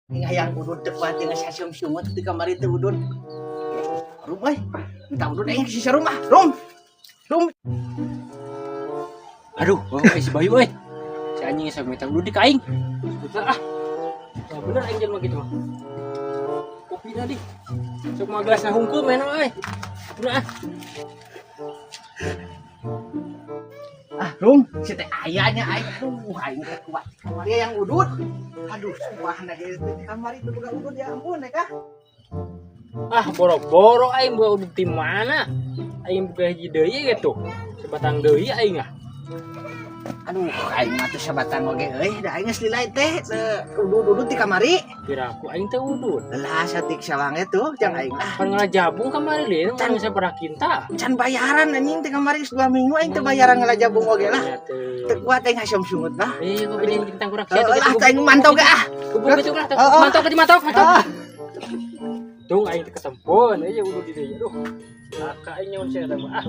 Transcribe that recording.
Ini hayang udud teu kuat jeung sasium sungut di kamari teu udud. Rum euy. Minta udud aing si rumah. Rum. Rum. Aduh, oh, si Bayu euy. Si anjing sok minta udud di ka aing. Sebutlah ah. Ya bener aing jelema gitu mah. Kopi tadi. Sok mah gelasna hungkul mana euy. Udah ah. Ah, Rum, si teh aya nya aing. Aduh, aing teu kuat kamari yang udud. Aduh, sumpah na ge di kamari teu boga udud, ya ampun ya kah. Ah, boro-boro aing boga udud ti mana? Aing boga hiji deui gitu. Sebatang deui aing ah. Aduh, aing mah teu sabatang oge euy, da aing geus lilai teh udud-udud di kamari. Piraku aing teh udud. Lah satik sawang tuh jang aing ah. Pan ngalah jabung kamari leuh, mun sabaraha kinta. Can bayaran anjing teh kamari geus 2 minggu aing teu bayaran ngalah jabung oge lah. Teu kuat aing hasem sungut lah. Eh, kopi jeung tangkurak Heuh lah teh aing mantau ge ah. Gubuk gitu lah, Heeh. mantau ke mantau, mantau. Ah. Tung aing teh ketempon euy udud di dieu. Aduh. Laka aing nyaun sia mah ah.